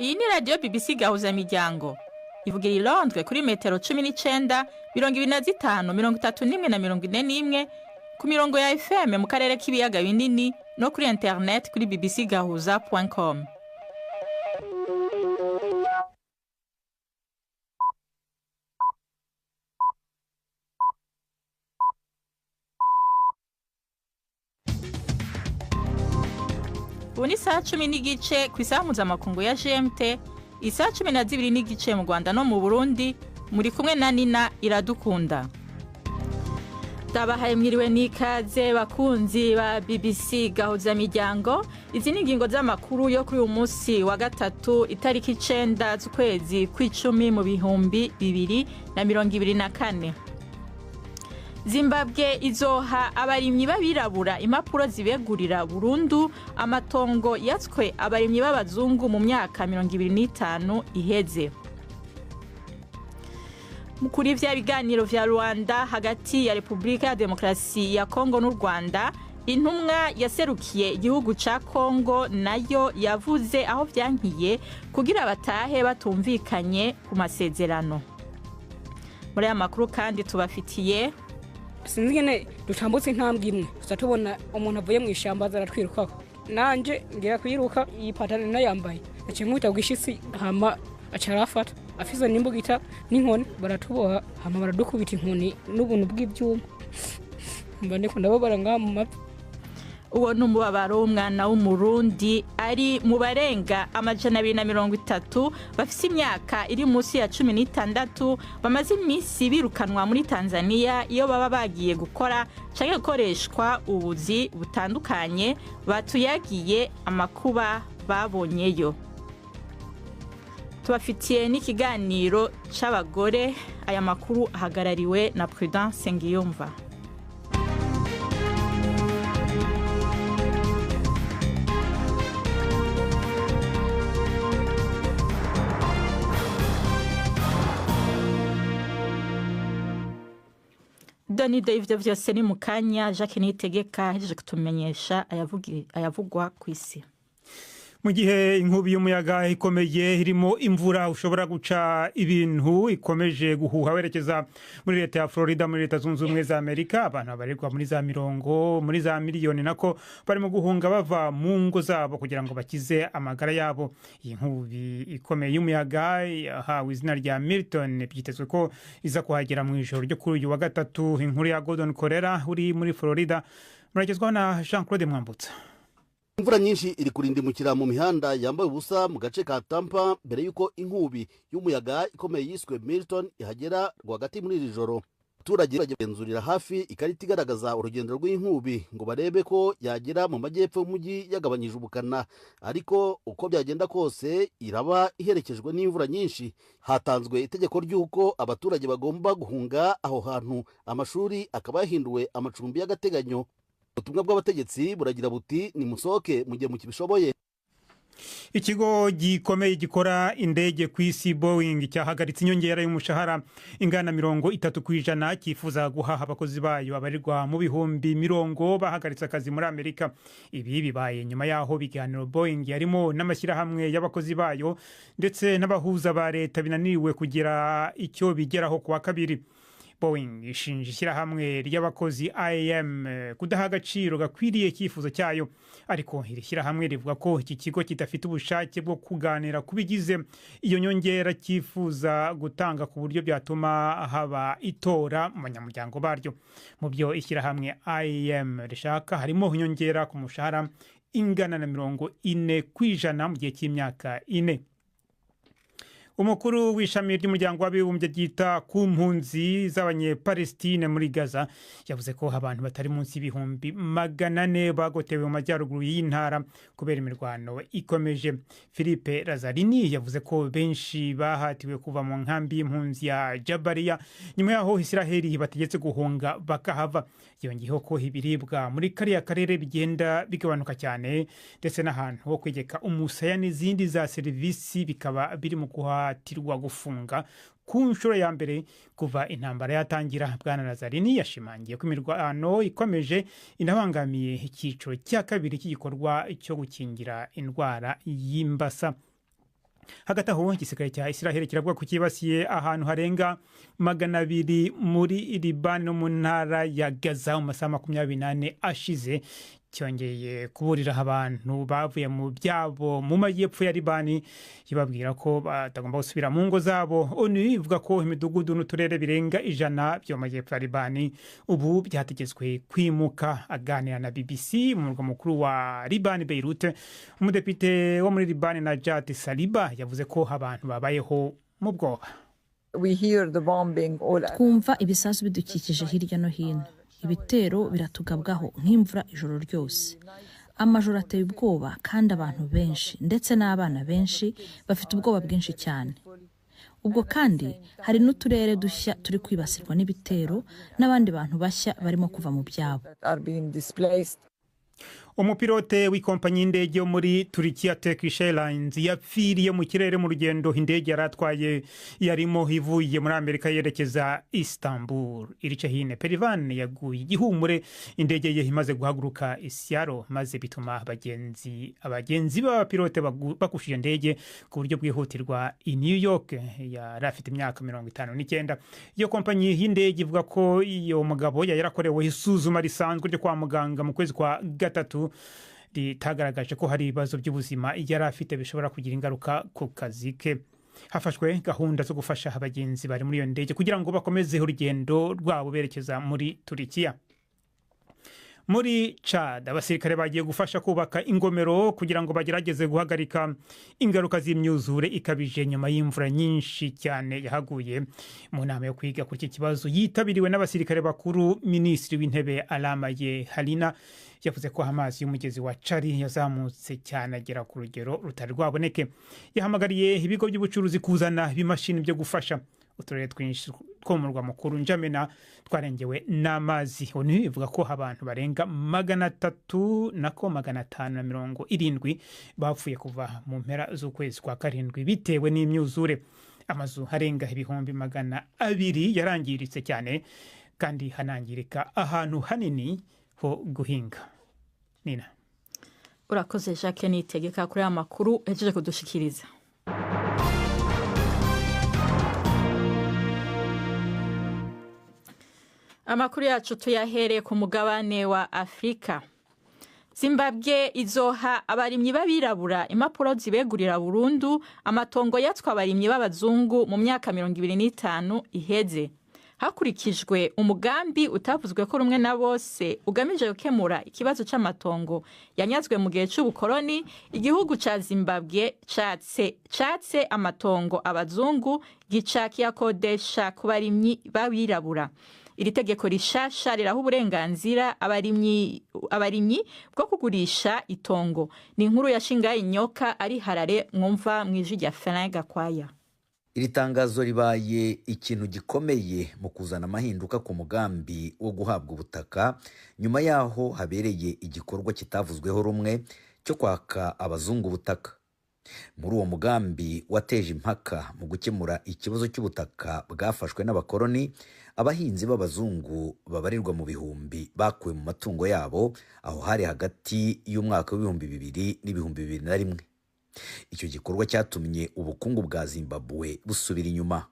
Iyi ni radiyo BBC Gahuzamiryango ivugira i Londres kuri metero 19, 25, 31 na 41 ku mirongo ya FM mu karere k'ibiyaga binini no kuri internet kuri bbcgahuza.com. Ubu ni isaha 10:15 ku isaha mpuzamakungu ya GMT, isaha 12:15 mu Rwanda no mu Burundi. Muri kumwe na Nina Iradukunda. Ndabahaye mwiriwe n'ikaze bakunzi ba BBC Gahuzamiryango. Izi ni ingingo z'amakuru yo kuri uyu munsi wa gatatu, itariki 9 z'ukwezi kw'icumi mu 2024. Zimbabwe izoha abarimyi b'abirabura impapuro zibegurira burundu amatongo yatswe abarimyi b'abazungu mu myaka 25 iheze. Kuri vya biganiro vya Rwanda hagati ya Repubulika ya Demokarasi ya Kongo n'u Rwanda, intumwa yaserukiye igihugu ca Kongo nayo yavuze aho vyankiye kugira batahe batumvikanye ku masezerano. Muri aya makuru kandi tubafitiye: Sinzi ingene dutambutse intambwe imwe, tuza tubona umuntu avuye mu ishyamba aza aratwirukako. Nanje ngira kwiruka, iyi pataro nayambaye, aciye nkubita bwishitsi, hama aca arafata afise n'imbugita n'inkoni, baratuboha, hama baradukubita inkoni n'ubuntu bw'ivyuma. Mba ndiko ndababara ngaha mu mavi. Uwo ni umubabaro w'umwana w'Umurundi ari mu barenga 230 bafise imyaka iri munsi ya 16 bamaze iminsi birukanwa muri Tanzania iyo baba bagiye gukora canke gukoreshwa ubuzi butandukanye. Batuyagiye amakuba babonyeyo. Tubafitiye n'ikiganiro c'abagore. Aya makuru ahagarariwe na Prudence Ngiyumva. Donido ivyo vyose ni mukanya. Jacques Niyitegeka ahejeje kutumenyesha ayavugwa kw'isi. Mu gihe inkubi y'umuyaga ikomeye irimo imvura ushobora guca ibintu ikomeje guhuha werekeza muri leta ya Florida muri Leta Zunze Ubumwe za Amerika, abantu babarirwa muri za mirongo, muri za miliyoni nako, barimo guhunga bava mu ngo zabo kugira ngo bakize amagara yabo. Iyi nkubi ikomeye y'umuyaga yahawe izina rya Milton, byitezwe ko iza kuhagera mu ijoro ryo kuri uyu wa gatatu. Inkuru ya Gordon Corera uri muri Florida muragezwaho na Jean Claude Mwambutsa. Imvura nyinshi iri kurindimukira mu mihanda yambaye ubusa mu gace ka Tampa mbere y'uko inkubi y'umuyaga ikomeye yiswe Milton ihagera rwagati muri iri joro. Abaturage bagenzurira hafi ikarita igaragaza urugendo rw'inkubi ngo barebe ko yagera mu majyepfo y'umujyi yagabanyije ubukana, ariko uko byagenda kose iraba iherekejwe n'imvura nyinshi. Hatanzwe itegeko ry'uko abaturage bagomba guhunga aho hantu, amashuri akaba yahinduwe amacumbi y'agateganyo. Ubutumwa bw'abategetsi buragira buti: "Nimusohoke mu gihe mukibishoboye." Ikigo gikomeye gikora indege ku isi, Boeing, cyahagaritse inyongera y'umushahara ingana 30% cyifuza guhaha abakozi bayo abarirwa mu bihumbi mirongo bahagaritse akazi muri Amerika. Ibi bibaye nyuma y'aho biganiro Boeing yarimo n'amashyirahamwe y'abakozi bayo ndetse n'abahuza ba leta binaniriwe kugira icyo bigeraho ku wa kabiri. Boeing ishinja ishyirahamwe ry'abakozi IAM kudaha agaciro gakwiriye icyifuzo cyayo, ariko iri shyirahamwe rivuga ko iki kigo kidafite ubushake bwo kuganira ku bigize iyo nyongera cyifuza gutanga ku buryo byatuma haba itora mu banyamuryango baryo. Mu byo ishyirahamwe IAM rishaka harimo inyongera ku mushahara ingana na 40% mu gihe cy'imyaka 4. Umukuru w'ishami ry'Umuryango w'Abibumbye ryita ku mpunzi z'Abanyepalestine muri Gaza yavuze ko abantu batari munsi y'400,000 bagotewe mu majyaruguru y'intara kubera imirwano ikomeje. Philippe Lazzarini yavuze ko benshi bahatiwe kuva mu nkambi y'impunzi ya Jabariya nyuma y'aho Isiraheli bategetse guhunga bakahava. Yongeyeho ko ibiribwa muri kariya karere bigenda bigabanuka cyane, ndetse n'ahantu ho kwegeka umusaya n'izindi za serivisi bikaba biri mu guhatirwa gufunga ku nshuro ya mbere kuva intambara yatangira. Bwana Lazzarini yashimangiye ko imirwano ikomeje inabangamiye icyiciro cya kabiri cy'igikorwa cyo gukingira indwara y'imbasa. Hagati aho, igisirikare cya Israel kiravuga ko cyibasiye ahantu harenga 200 muri Libani no mu ntara ya Gaza mu masaha 24 ashize. Cyongeye kuburira abantu bavuye mu byabo mu majyepfo ya Libani, ibabwira ko batagomba gusubira mu ngo zabo. ONU ivuga ko imidugudu n'uturere birenga 100 byo mu majyepfo ya Libani ubu byategetswe kwimuka. Aganira na BBC mu murwa mukuru wa Libani, Beirut, umudepite wo muri Libani, Najat Saliba, yavuze ko abantu babayeho mu bwoba. Twumva ibisasu bidukikije hirya no hino. Ibitero biratugabwaho nk'imvura ijoro ryose. Amajoro ateye ubwoba, kandi abantu benshi, ndetse n'abana benshi, bafite ubwoba bwinshi cyane. Ubwo kandi hari n'uturere dushya turi kwibasirwa n'ibitero, n'abandi bantu bashya barimo kuva mu byabo. Umupilote w'ikompanyi y'indege yo muri Turikiya, Turkish Airlines, yapfiriye mu kirere mu rugendo indege yari atwaye yarimo ivuye muri Amerika yerekeza Istanbul. Irice Perivan yaguye igihumure indege ye imaze guhaguruka i Seattle, maze bituma abagenzi b'abapilote bakusha iyo ndege ku buryo bwihutirwa i New York. Yari afite imyaka 59. Iyo kompanyi y'indege ivuga ko iyo mugabo yari yarakorewe isuzuma risanzwe ryo kwa muganga mu kwezi kwa gatatu, ritagaragaje ko hari ibibazo by'ubuzima yari afite bishobora kugira ingaruka ku kazi ke. Hafashwe gahunda zo gufasha abagenzi bari muri iyo ndege kugira ngo bakomeze urugendo rwabo berekeza muri Turikiya. Muri Chad, abasirikare bagiye gufasha kubaka ingomero kugira ngo bagerageze guhagarika ingaruka z'imyuzure ikabije nyuma y'imvura nyinshi cyane yahaguye. Mu nama yo kwiga kuri iki kibazo yitabiriwe n'abasirikare bakuru, Minisitiri w'Intebe Alamaye Halina yavuze ko amazi y'umugezi wa Cari yazamutse cyane agera ku rugero rutari rwaboneke. Yahamagariye ibigo by'ubucuruzi kuzana ibimashini byo gufasha. Uturere twinshi two mu murwa mukuru Njamena twarengewe n'amazi. ONU ivuga ko abantu barenga 300, nako 570, bapfuye kuva mu mpera z'ukwezi kwa karindwi bitewe n'imyuzure. Amazu arenga 200,000 yarangiritse cyane, kandi hanangirika ahantu hanini ho guhinga. Nina. Urakoze, Jacques Nitegeka, kuri aya makuru yajeje kudushikiriza. Amakuru yacu tuyahereye ku mugabane wa Afurika. Zimbabwe izoha abarimyi b'abirabura impapuro zibegurira burundu amatongo yatswe abarimyi b'abazungu mu myaka 25 iheze, hakurikijwe umugambi utavuzwe ko rumwe na bose ugamije gukemura ikibazo c'amatongo yanyazwe mu gihe c'ubukoroni. Igihugu ca Zimbabwe catse amatongo abazungu, gica kiyakodesha ku barimyi b'abirabura. Iri tegeko rishasha riraha uburenganzira abarimyi bwo kugurisha itongo. Ni inkuru yashingaye inyoka ari Harare, mwumva mu ijwi rya Felin Gakwaya. Iri tangazo ribaye ikintu gikomeye mu kuzana amahinduka ku mugambi wo guhabwa ubutaka, nyuma yaho habereye igikorwa kitavuzweho rumwe cyo kwaka abazungu ubutaka. Muri uwo mugambi wateje impaka mu gukemura ikibazo cy'ubutaka bwafashwe n'abakoloni, abahinzi b'abazungu babarirwa mu bihumbi bakuwe mu matungo yabo. Aho hari hagati y'umwaka w'2000 n'2001. Icyo gikorwa cyatumye ubukungu bwa Zimbabwe busubira inyuma.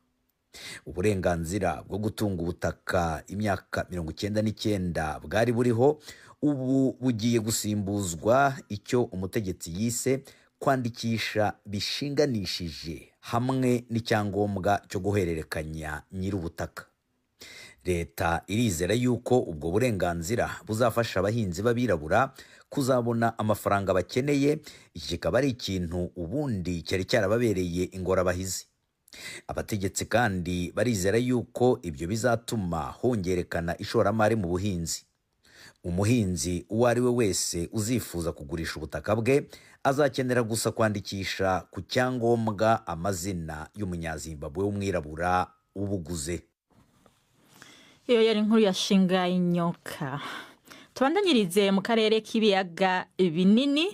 Uburenganzira bwo gutunga ubutaka imyaka 99 bwari buriho ubu bugiye gusimbuzwa icyo umutegetsi yise kwandikisha bishinganishije hamwe n'icyangombwa cyo guhererekanya nyir'ubutaka. Leta irizera yuko ubwo burenganzira buzafasha abahinzi b'abirabura kuzabona amafaranga bakeneye, iki kikaba ari ikintu ubundi cyari cyarababereye ingorabahizi. Abategetsi kandi barizera yuko ibyo bizatuma hongerekana ishoramari mu buhinzi. Umuhinzi uwo ari we wese uzifuza kugurisha ubutaka bwe azakenera gusa kwandikisha ku cyangombwa amazina y'Umunyazimbabwe w'umwirabura ubuguze. Iyo yari inkuru yashinga inyoka. Tubandanyirize mu karere k'ibiyaga binini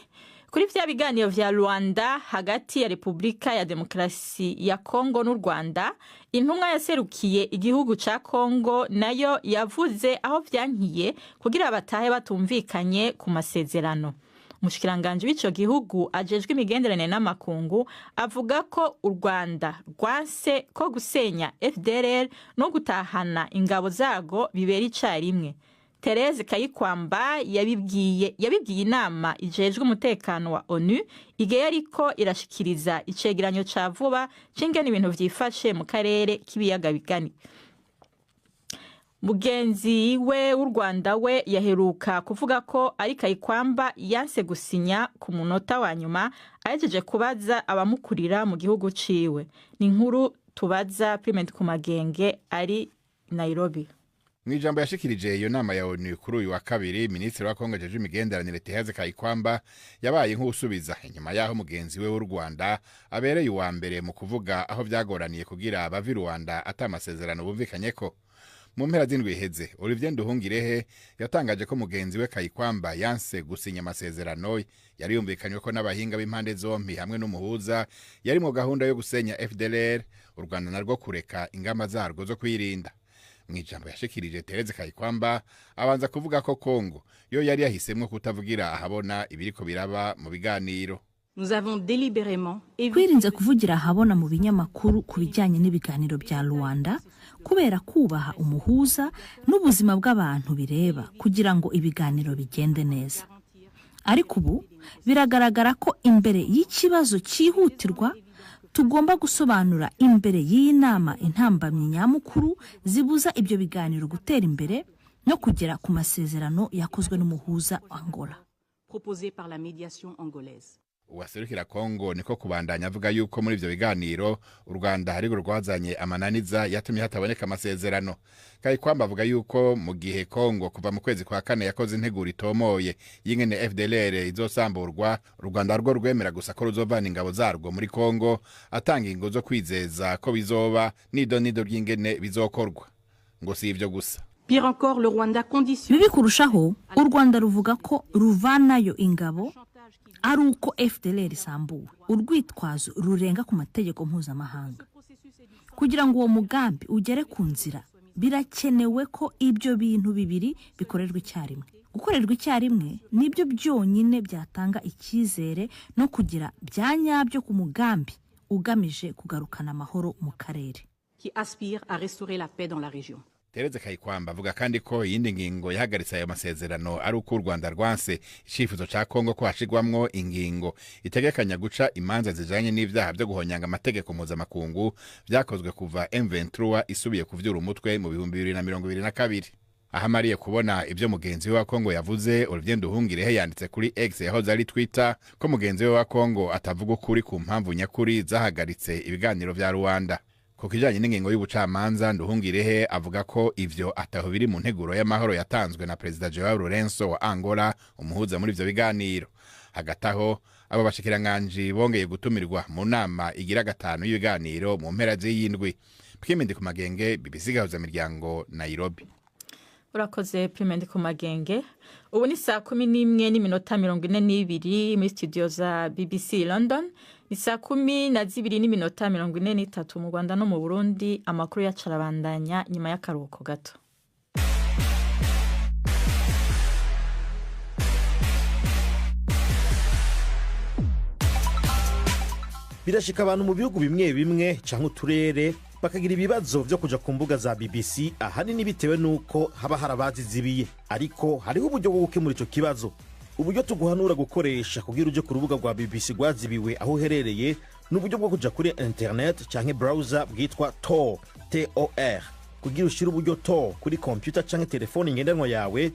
kuri vya biganiro vya Rwanda hagati ya Repubulika ya Demokarasi ya Kongo n'u Rwanda. Intumwa yaserukiye igihugu ca Kongo nayo yavuze aho vyankiye kugira batahe batumvikanye ku masezerano. Umushikiranganji w'ico gihugu ajejwe imigenderanire n'amakungu avuga ko u Rwanda rwanse ko gusenya FDLR no gutahana ingabo zago bibera icarimwe. Therese Kayikwamba yabibwiye inama ijejwe umutekano wa ONU igihe yariko irashikiriza icegeranyo ca vuba c'ingene ibintu vyifashe mu karere k'ibiyaga bigani. Mugenzi we w'u Rwanda we yaheruka kuvuga ko ari Kayikwamba yanse gusinya ku munota wa nyuma ahejeje kubaza abamukurira mu gihugu ciwe. Ni inkuru tubaza Prime Ndikumagenge ari Nairobi. Mu ijambo yashikirije iyo nama ya ONU kuri uyu wa kabiri, minisitiri wa Kongo ajejwe imigenderanire Therese Kayikwamba yabaye nk'usubiza inyuma y'aho mugenzi we w'u Rwanda abereye uwa mbere mu kuvuga aho vyagoraniye kugira abava i Rwanda ata amasezerano bumvikanyeko. Mu mpera z'indwi iheze, Olivier Nduhungirehe yatangaje ko mugenzi we Kayikwamba yanse gusinya amasezerano yari yumvikanywe ko n'abahinga b'impande zompi hamwe n'umuhuza yari mu gahunda yo gusenya FDLR, u Rwanda narwo kureka ingamba zarwo zo kwirinda. Mu ijambo yashikirije, Therese Kayikwamba abanza kuvuga ko Kongo yo yari yahisemwo kutavugira ahabona ibiriko biraba mu biganiro. Nous avons délibérément Twirinze kuvugira ahabona mu binyamakuru ku bijyanye n'ibiganiro bya Rwanda kubera kubaha umuhuza n'ubuzima bw'abantu bireba, kugira ngo ibiganiro bigende neza. Ariko ubu biragaragara ko imbere y'ikibazo cyihutirwa tugomba gusobanura imbere y'iyi nama intambamyi nyamukuru zibuza ibyo biganiro gutera imbere no kugera ku masezerano yakozwe n'umuhuza Angola. proposé par la médiation angolaise. Uwaserukira Kongo niko kubandanya avuga yuko muri ivyo biganiro u Rwanda hariko rwazanye amananiza yatumye hataboneka amasezerano. Kayikwamba avuga yuko mu gihe Kongo kuva mu kwezi kwa kane yakoze integuro itomoye y'ingene FDLR izosamburwa, u Rwanda rwo rwemera gusa ko ruzovana ingabo zarwo muri Kongo, atanga ingo zo kwizeza ko bizoba nido nido ry'ingene bizokorwa. Ngo si ivyo gusa. Pire encore, le Rwanda conditionne Bibi kurushaho, u Rwanda ruvuga ko ruvanayo ingabo ari uko FDLR isambuwe, urwitwazo rurenga ku mategeko mpuzamahanga. Kugira ngo uwo mugambi ugere ku nzira, birakenewe ko ibyo bintu bibiri bikorerwa icyarimwe. Gukorerwa icyarimwe nibyo byonyine byatanga icyizere no kugira bya nyabyo ku mugambi ugamije kugarukana amahoro mu karere. qui aspire à restaurer la paix dans la région. Therese Kayikwamba avuga kandi ko iyindi ngingo yahagaritse ayo masezerano ari uko u Rwanda rwanse icifuzo ca Kongo ko hashigwamwo ingingo itegekanya guca imanza zijanye n'ivyaha vyo guhonyanga amategeko mpuzamakungu vyakozwe kuva M23 isubiye kuvyura umutwe mu 2022. Aho amariye kubona ibyo mugenzi we wa Kongo yavuze, Olivier Nduhungirehe yanditse kuri X yahoze ari Twitter ko mugenzi we wa Kongo atavuga ukuri ku mpamvu nyakuri zahagaritse ibiganiro vya Rwanda. Ku kijanye n'ingingo y'ubucamanza, Nduhungirehe avuga ko ivyo ataho biri mu nteguro y'amahoro yatanzwe na Perezida Joao Lourenço wa Angola, umuhuza muri ivyo biganiro. Hagati aho, abo bashikiranganji bongeye gutumirwa mu nama igira gatanu y'ibiganiro mu mpera z'iyindwi. Prime Ndikumagenge, BBC Gahuza Miryango, Nairobi. Urakoze, Prime Ndikumagenge. Ubu ni 11:42 muri studio za BBC London, ni 12:43 mu Rwanda no mu Burundi. Amakuru yacu arabandanya nyuma y'akaruhuko gato. Birashika abantu mu bihugu bimwe bimwe canke uturere bakagira ibibazo vyo kuja ku mbuga za BBC, ahanini bitewe n'uko haba hari abazizibiye. Ariko hariho uburyo bwo gukemura ico kibazo. Uburyo tuguhanura gukoresha kugira uje ku rubuga rwa BBC rwazibiwe aho uherereye ni uburyo bwo kuja kuri internet canke browser bwitwa Tor, Tor. Kugira ushire uburyo Tor kuri computer canke telefone ngendanwa yawe,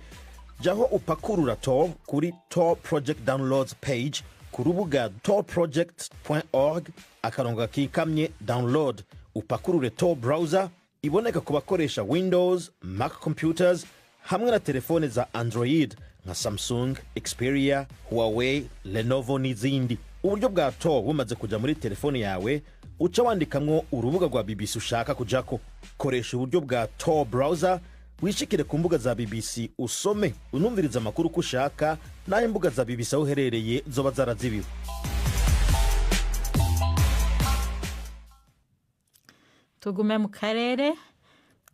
jaho upakurura Tor kuri Tor Project Downloads page ku rubuga torproject.org/download. Upakurure Tor Browser iboneka ku bakoresha Windows, Mac computers hamwe na telefone za Android nka Samsung, Xperia, Huawei, Lenovo n'izindi. Uburyo bwa Tor bumaze kuja muri telefone yawe, uca wandikamwo urubuga rwa BBC ushaka kujako. Koresha uburyo bwa Tor Browser wishikire ku mbuga za BBC, usome unumviriza amakuru uko ushaka n'aho imbuga za BBC aho uherereye zoba zarazibiwe. Tugume mu karere.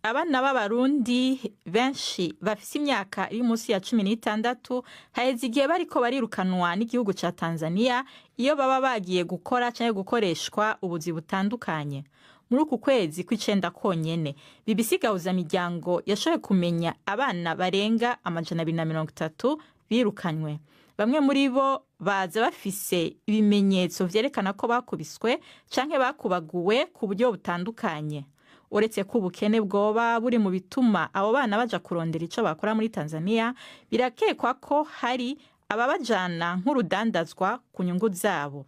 Abana b'Abarundi benshi bafise imyaka iri munsi ya 16 haheze igihe bariko barirukanwa n'igihugu ca Tanzania iyo baba bagiye gukora canke gukoreshwa ubuzi butandukanye. Muri uku kwezi kw'icenda konyene, BBC Gahuzamiryango yashoboye kumenya abana barenga 230 birukanywe. Bamwe muri bo baza bafise ibimenyetso vyerekana ko bakubiswe canke bakubaguwe ku buryo butandukanye. Uretse ko ubukene bwoba buri mu bituma abo bana baja kurondera ico bakora muri Tanzania, birakekwa ko hari ababajana nk'urudandazwa ku nyungu zabo.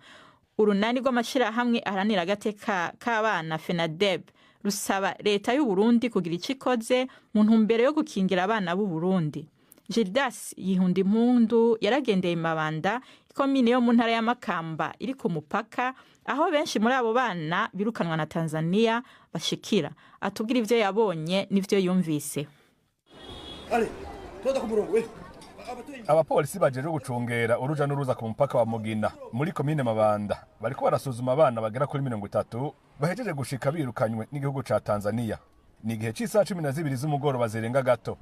Urunani rw'amashirahamwe aharanira agateka k'abana FENADEB rusaba leta y'u Burundi kugira ico ikoze mu ntumbero yo gukingira abana b'u Burundi. Gildas Yihunda Impundu yaragendeye Mabanda, ikomine yo mu ntara ya Makamba iri ku mupaka, aho benshi muri abo bana birukanwa na Tanzania bashikira. Atubwira ivyo yabonye n'ivyo yumvise. Abapolisi bajeje gucungera uruja n'uruza ku mupaka wa Mugina muri komine Mabanda bariko barasuzuma abana bagera kuri 30 bahejeje gushika birukanywe n'igihugu ca Tanzania. Ni igihe c'isaha 12 z'umugoroba zirenga gato.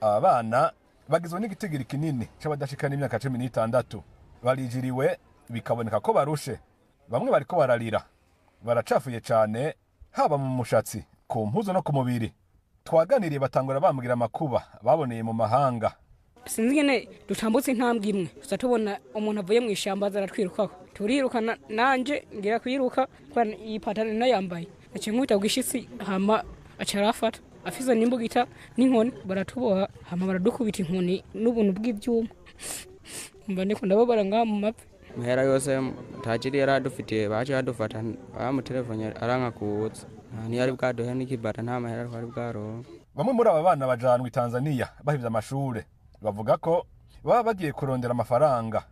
Aba bana bagizwe n'igitigiri kinini c'abadashikana imyaka 16, barijiriwe bikaboneka ko barushe. Bamwe bariko bararira, baracafuye cane, haba mu mushatsi, ku mpuzu no ku mubiri. Twaganiriye batangura bambwira amakuba baboneye mu mahanga. Sinzi ingene dutambutse intambwe imwe tuza tubona umuntu avuye mu ishyamba aza aratwirukaho, turirukana nanje ngira kwiruka kubera iyi pataro nayambaye, naciye nkubita ku gishitsi hama aca arafata afise n'imbugita n'inkoni, baratuboha hama baradukubita inkoni n'ubuntu bw'ivyuma. Mba ndiko ndababara ngaha mu mavi. Mahera yose tajiri yaradufitiye baje badufata bamutelefone aranka kuza, ntiyari bwaduhe n'ikibata, nta mahera twari bwaronke. Bamwe muri aba bana bajanwe i Tanzania bahivye amashure, bavuga ko baba bagiye kurondera amafaranga.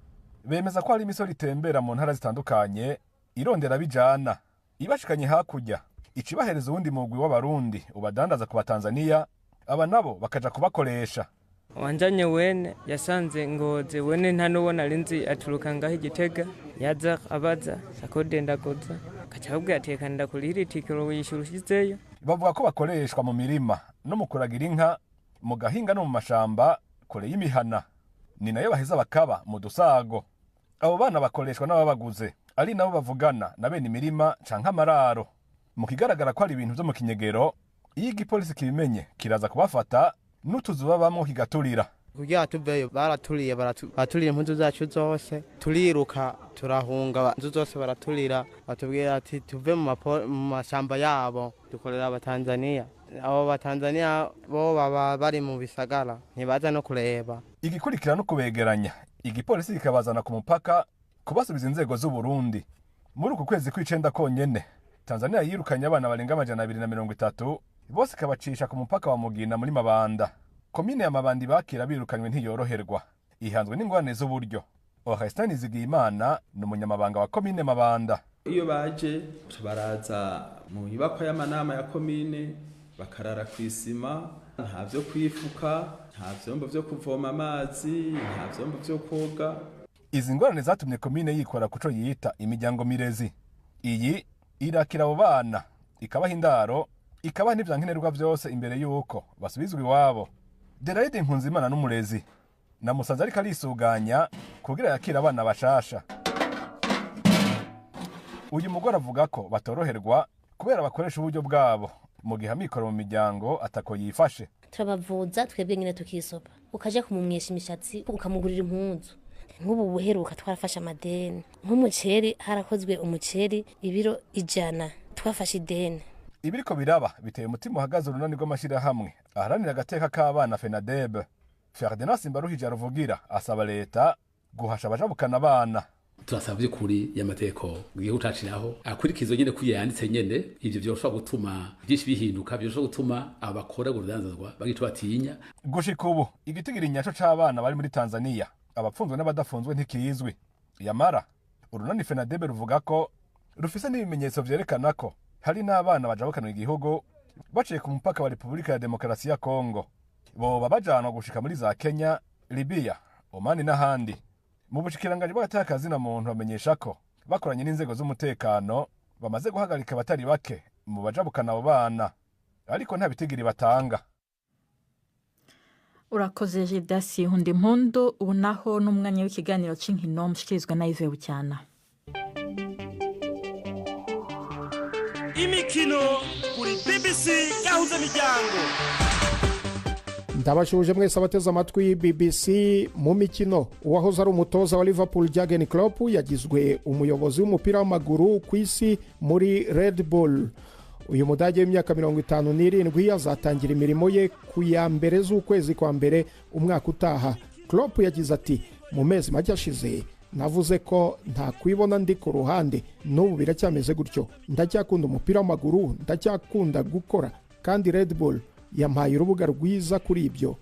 Bemeza ko hari imisoro itembera mu ntara zitandukanye irondera bijana ibashikanye hakurya, ikibahereza uwundi mugwi w'Abarundi ubadandaza ku Batanzania, aba nabo bakaja kubakoresha. Wanjanye wene yasanze Ngozi, wene nta n'ubona arinzi aturuka ngaho Igitega, yaza abaza sakode ndagoza kaca ababwira ati reka ndakurihira itike wiyishura ushizeyo. Bavuga ko bakoreshwa mu mirima no mu kuragira inka, mu gahinga no mu mashamba kure y'imihana, ni nayo baheza bakaba mu dusago. Abo bana bakoreshwa n'ababaguze, ari nabo bavugana na bene imirima canke amararo. Mu kigaragara ko ari ibintu vyo mu kinyegero, iyo igipolisi kibimenye kiraza kubafata n'utuzu babamwo kigaturira. Kugira tuveyo baraturiye, baraturiye impuzu zacu zose, turiruka turahunga, inzu zose baraturira, batubwira ati tuve mu mashamba yabo, dukorera Abatanzania. Abo Batanzania bo baba bari mu bisagara, ntibaza no kureba. Igikurikira no kubegeranya, igipolisi kikabazana ku mupaka kubasubiza inzego z'u Burundi. Muri uku kwezi kw'icenda konyene, Tanzania yirukanye abana barenga 230 bose ikabacisha ku mupaka wa Mugina muri Mabanda. Komine ya Mabanda bakira birukanywe ntiyoroherwa, ihanzwe n'ingorane z'uburyo. Orestin Nizigiyimana ni umunyamabanga wa komine Mabanda. Iyo baje baraza mu nyubakwa y'amanama ya komine, bakarara kw'isima, nta vyo kwifuka, nta vyombo vyo kuvoma amazi, nta vyombo vyo koga. Izi ngorane zatumye komine yikora kuco yita imiryango mirezi. Iyi irakira abo bana, ikabaha indaro, ikabaha n'ivyankenerwa vyose imbere y'uko basubizwa iwabo. Deraide Nkunzimana n'umurezi namusanze ariko arisuganya kugira yakira abana bashasha. Uyu mugore avuga ko batoroherwa kubera bakoresha uburyo bwabo mu gihe amikoro mu miryango atako yifashe. Turabavuza twebwe nyine tukisopa, ukaja kumumwesha imishatsi, ukamugurira impunzu. Nk'ubu buheruka twarafashe amadeni, nk'umuceri harakozwe umuceri ibiro 100, twafashe ideni. Ibiriko biraba biteye umutima uhagaze urunani rw'amashirahamwe aharanira agateka k'abana FENADEB. Ferdinand Simbaruhije aruvugira asaba leta guhasha abajabukana abana. Turasaba by'ukuri y'amategeko igihugu caciraho akurikizwe nyene kuya yanditse nyene, ivyo vyoshobora gutuma byinshi bihinduka, vyoshobora gutuma abakora urudanzazwa bagica batinya. Gushika ubu igitigiri nyaco c'abana bari muri Tanzania abapfunzwe n'abadafunzwe ntikizwi. Yamara urunani FENADEB ruvuga ko rufise n'ibimenyetso vyerekana ko hari n'abana bajabukanwa igihugu baciye ku mupaka wa Repubulika ya Demokarasi ya Kongo, boba bajanwa gushika muri za Kenya, Libya, Omani n'ahandi. Mu bushikiranganji bw'agateka na muntu bamenyesha ko bakoranye n'inzego z'umutekano bamaze guhagarika abatari bake mu bajabukana abo bana. Ariko nta bitigiri batanga. Urakoze Gildas Hundi Mpundu. Ubu naho n'umwanya w'ikiganiro c'inkino mushikirizwa na Yves Bucyana. Imikino kuri BBC Gahuza Miryango. Ndabashuje mwese abateze amatwi BBC. Mu mikino, uwahoze ari umutoza wa Liverpool Jurgen Klopp yagizwe umuyobozi w'umupira w'amaguru ku isi muri Red Bull. Uyu mudage w'imyaka 57 azatangira imirimo ye ku ya 1 z'ukwezi kwa 1 umwaka utaha. Klopp yagize ati: "Mu mezi make ashize navuze ko ntakwibona ndi ku ruhande, n'ubu biracyameze gutyo. Ndacyakunda umupira w'amaguru, ndacyakunda gukora, kandi Red Bull yampaye urubuga rwiza kuri ibyo."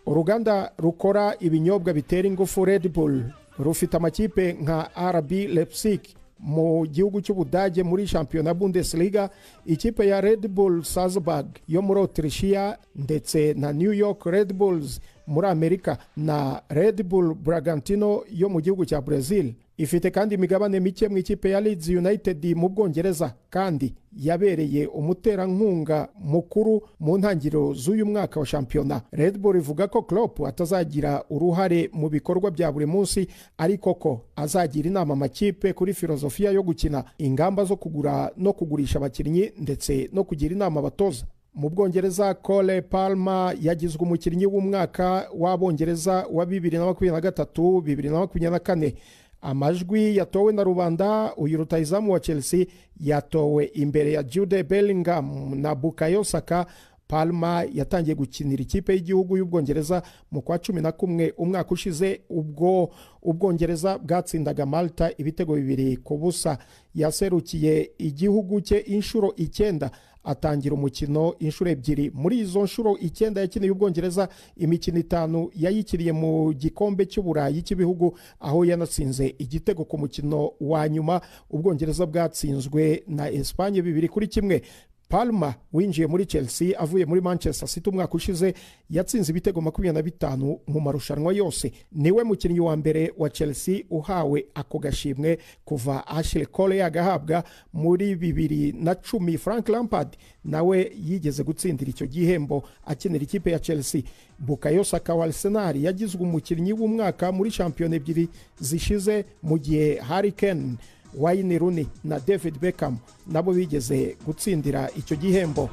Uruganda rukora ibinyobwa bitera ingufu Red Bull rufite amakipe nka RB Leipzig mu gihugu cy'Ubudage muri shampiyona Bundesliga, ikipe ya Red Bull Salzburg yo muri Autrichia, ndetse na New York Red Bulls muri Amerika na Red Bull Bragantino yo mu gihugu cya Brazil. Ifite kandi imigabane mike mu ikipe ya Leeds United mu Bwongereza, kandi yabereye umuterankunga mukuru mu ntangiriro z'uyu mwaka wa shampiyona. Red Bull ivuga ko Klopp atazagira uruhare mu bikorwa bya buri munsi, ariko ko azagira inama amakipe kuri filozofiya yo gukina, ingamba zo kugura no kugurisha abakinnyi, ndetse no kugira inama abatoza. Mu Bwongereza, Cole Palmer yagizwe umukinnyi w'umwaka w'Abongereza wa 2023 2024. Amajwi yatowe na rubanda, uyu rutahizamu wa Chelsea yatowe imbere ya Jude Bellingham na Bukayo Saka. Palmer yatangiye gukinira ikipe y'igihugu y'Ubwongereza mu kwa 11 umwaka ushize, ubwo Ubwongereza bwatsindaga Malta ibitego 2-0. Yaserukiye igihugu cye inshuro 9, atangira umukino inshuro 2. Muri izo nshuro 9 yakiniye Ubwongereza, imikino 5 yayikiriye mu gikombe cy'Uburayi cy'ibihugu, aho yanatsinze igitego ku mukino wa nyuma Ubwongereza bwatsinzwe na Espagne 2-1. Palmer winjiye muri Chelsea avuye muri Manchester City umwaka ushize yatsinze ibitego 25 mu marushanwa yose. Niwe mukinnyi wa mbere wa Chelsea uhawe ako gashimwe kuva Ashley Cole yagahabwa muri 2010. Frank Lampard nawe yigeze gutsindira icyo gihembo akinira ikipe ya Chelsea. Bukayo Saka wa Arsenal yagizwe umukinnyi w'umwaka muri shampiyona 2 zishize, mu gihe Harry Kane, Wayne Rooney na David Beckham nabo bigeze gutsindira icyo gihembo.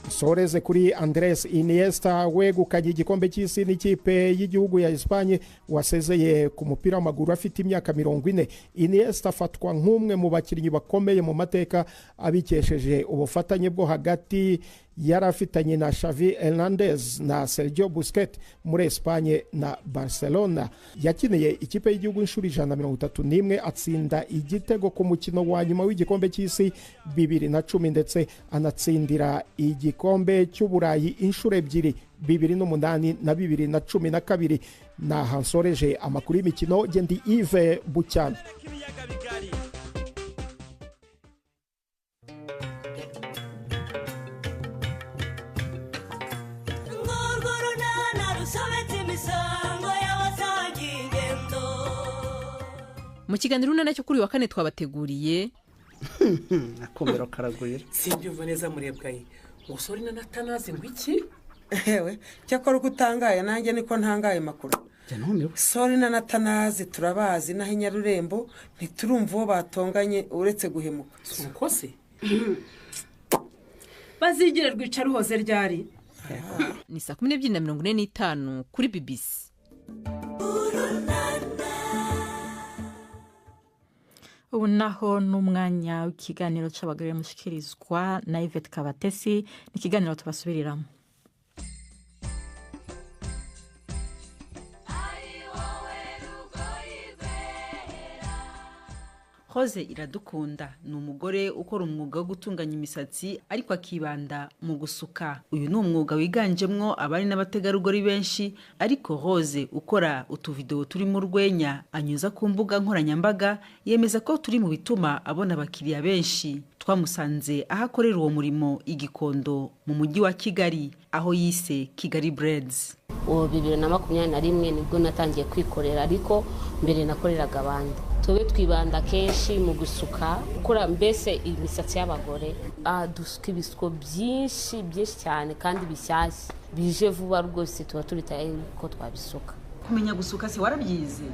Soreze kuri Andres Iniesta wegukanye igikombe cy'isi n'ikipe y'igihugu ya Espagne, wasezeye ku mupira w'amaguru afite imyaka 40. Iniesta afatwa nk'umwe mu bakinnyi bakomeye mu mateka, abikesheje ubufatanye bwo hagati yari afitanye na Xavi Hernandez na Sergio Busquets muri Espagne na Barcelona. Yakiniye ikipe y'igihugu inshuro 131, atsinda igitego ku mukino wa nyuma w'igikombe cy'isi 2010, ndetse anatsindira igikombe cy'Uburayi inshuro 2, 2008 na 2012. Naha nsoreje amakuru y'imikino. Ndi Yves Bucyana. Mu kiganiro urunana cyo kuri wa kane twabateguriye akomero karagwira. Simbyumva neza murebwaye ngo sori na Natanazi ngo iki? Ewe cyakora uko utangaye nanjye niko ntangaye makuru. Sori na Natanazi turabazi naho Inyarurembo ntiturumva uwo batonganye uretse guhemuka. Uko se bazigire rwica ruhoze ryari? Ni saa 12:45 kuri BBC. Ubu naho n'umwanya w'ikiganiro cy'abagore mushikirizwa na Yvette Kabatesi, ni ikiganiro tubasubiriramo. Rose Iradukunda ni umugore ukora umwuga wo gutunganya imisatsi ariko akibanda mu gusuka. Uyu ni umwuga wiganjemwo abari n'abategarugori benshi, ariko Rose ukora utuvideo turi mu rwenya anyuza ku mbuga nkoranyambaga yemeza ko turi mu bituma abona abakiriya benshi. Twamusanze aho akorera uwo murimo i Gikondo mu mujyi wa Kigali, aho yise Kigali Breads. Ubu 2021 nibwo natangiye kwikorera, ariko mbere nakoreraga abandi. Twebwe twibanda kenshi mu gusuka, gukora mbese imisatsi y'abagore. Dusuka ibisuko byinshi byinshi cyane kandi bishyashya bije vuba rwose, tuba turi tayari ko twabisuka. Kumenya gusuka se warabyize?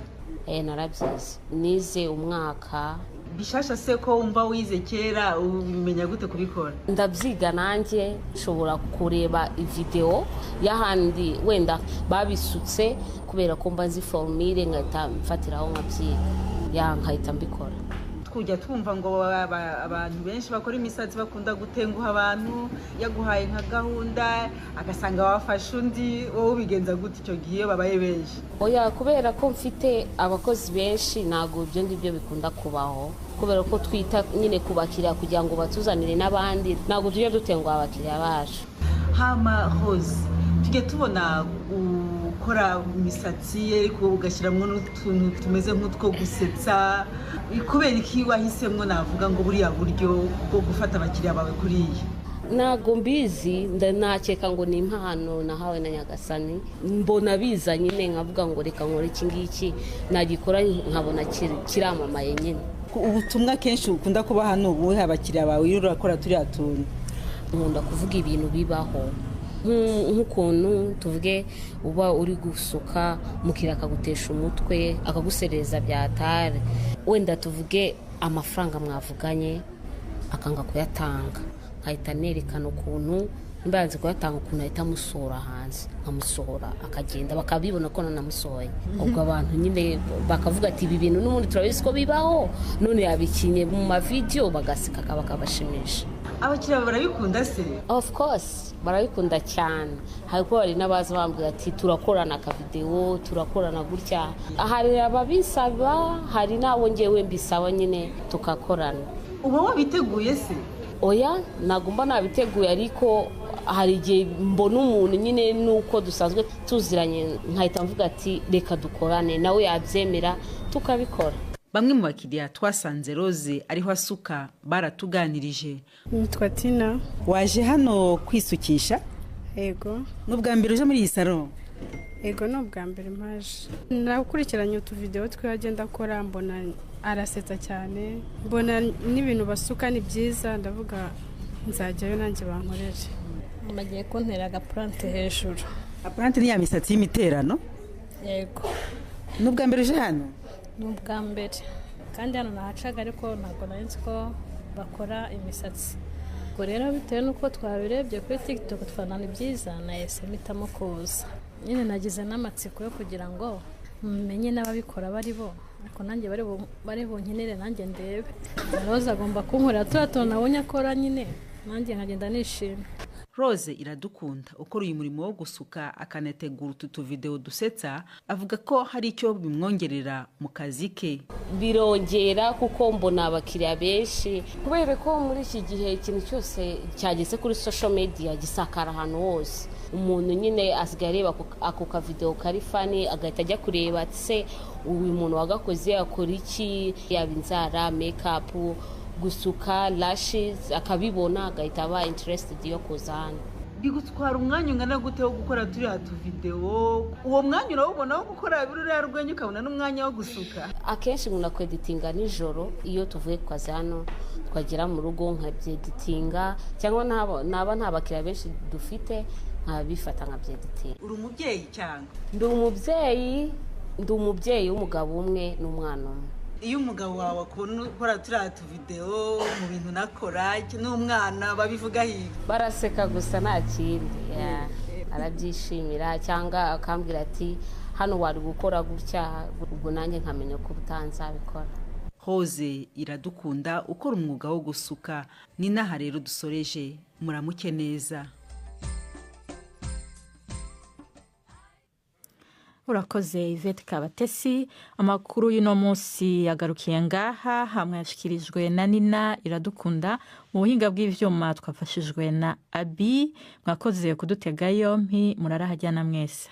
Narabyize, nize umwaka. Bishasha se ko wumva wize kera, ubimenya gute kubikora? Ndabyiga nanjye, nshobora kureba videwo y'ahandi wenda babisutse, kubera ko mba nzi formule nkahita mfatiraho nkabyiga, nkahita mbikora. Kujya twumva ngo abantu benshi bakora imisatsi bakunda gutenguha abantu, yaguhaye nka gahunda agasanga wafashe undi, wowe ubigenza gute icyo gihe iyo babaye benshi? Oya, kubera ko mfite abakozi benshi ntabwo ibyo ngibyo bikunda kubaho, kubera ko twita nyine ku bakiriya kugira ngo batuzanire n'abandi, ntabwo tujya dutenguha abakiriya bacu. Hama Rose, tujya tubona ukora imisatsi ariko ugashyiramo n'utuntu tumeze nk'utwo gusetsa, kubera iki wahisemo navuga ngo buriya buryo bwo gufata abakiriya bawe kuriya? Ntabwo mbizi, nakeka ngo ni impano nahawe na Nyagasani, mbona biza nyine nkavuga ngo reka nkore iki ngiki, nagikora nkabona kiramamaye nyine. Ubutumwa kenshi ukunda kuba hano ubuhe abakiriya bawe iyo urakora turiya tuntu? Nkunda kuvuga ibintu bibaho, nk'ukuntu tuvuge uba uri gusuka umukiriya akagutesha umutwe akagusereza byatare, wenda tuvuge amafaranga mwavuganye akanga kuyatanga, nkahita nerekana ukuntu nimba yanze kuyatanga ukuntu ahita amusohora hanze, nkamusohora akagenda bakabibona ko nanamusohoye. Ubwo abantu nyine bakavuga ati ibi bintu n'ubundi turabizi ko bibaho, none yabikinye mu mavidewo, bagaseka bakabashimisha. Abakiriya barabikunda se? Of course barabikunda cyane, hariko hari n'abaza bambwira ati turakorana akavidewo, turakorana gutya, hari ababisaba, hari n'abo ngewe mbisaba nyine tukakorana. Uba wabiteguye se? Oya, ntabwo mba nabiteguye, ariko hari igihe mbona umuntu nyine nuko dusanzwe tuziranye nkahita mvuga ati reka dukorane, nawe yabyemera tukabikora. Bamwe mu bakiriya twasanze Rose ariho asuka baratuganirije. Nitwa Tina. Waje hano kwisukisha? Yego. N'ubwa mbere uje muri iyi salo? Yego, ni ubwa mbere mpaje. Nakurikiranye utuvidewo twe agenda akora, mbona arasetsa cyane, mbona n'ibintu basuka ni byiza, ndavuga nzajyayo nanjye bankorere. Bagiye kuntera agapurante hejuru. Apurante ni ya misatsi y'imiterano? Yego. N'ubwa mbere uje hano? Ni ubwa mbere, kandi hano nahacaga ariko ntabwo nari nzi ko bakora imisatsi. Ubwo rero bitewe n'uko twabirebye kuri TikTok tubona ni byiza, nahise mpitamo kuza. Nyine nagize n'amatsiko yo kugira ngo menye n'ababikora bari bo, ariko nanjye bari bunkenere nanjye ndebe. Rose agomba kunkorera turiya tuntu nabonye akora nyine, nanjye nkagenda nishimye. Rose Iradukunda ukora uyu murimo wo gusuka akanategura utu tuvideo dusetsa, avuga ko hari icyo bimwongerera mu kazi ke. Birongera kuko mbona abakiriya benshi, kubera ko muri iki gihe ikintu cyose cyageze kuri social media gisakara ahantu hose, umuntu nyine asigaye areba ako kavideo kari funny agahita ajya kureba ati se uyu muntu wagakoze akora iki, yaba inzara, make up, gusuka, lashes, akabibona agahita aba interested yo kuza hano. Bigutwara umwanya ungana gute wo gukora turiya tuvideo? Uwo mwanya urawubona wo gukora ruriya rwenya ukabona n'umwanya wo gusuka? Akenshi nkunda kweditinga nijoro, iyo tuvuye ku kazi hano twagera mu rugo nkabyeditinga, cyangwa naba nta bakiriya benshi dufite nkabifata nkabyeditinga. Uri umubyeyi cyangwa? Ndi umubyeyi w'umugabo umwe n'umwana umwe. Iyo umugabo wawe akubona ukora turiya tuvideo mu bintu nakora n'umwana babivuga hirya? Baraseka gusa nta kindi, arabyishimira cyangwa akambwira ati hano wari gukora gutya, ubwo nanjye nkamenya ko utanzabikora. Rose Iradukunda ukora umwuga wo gusuka, ni naha rero dusoreje, muramuke neza. Urakoze Yvette Kabatesi. Amakuru y'uno munsi yagarukiye ngaha, hamwe yashikirijwe na Nina Iradukunda, mu buhinga bw'ivyuma twafashijwe na Abi. Mwakoze kudutega yompi, murarahajyana mwese.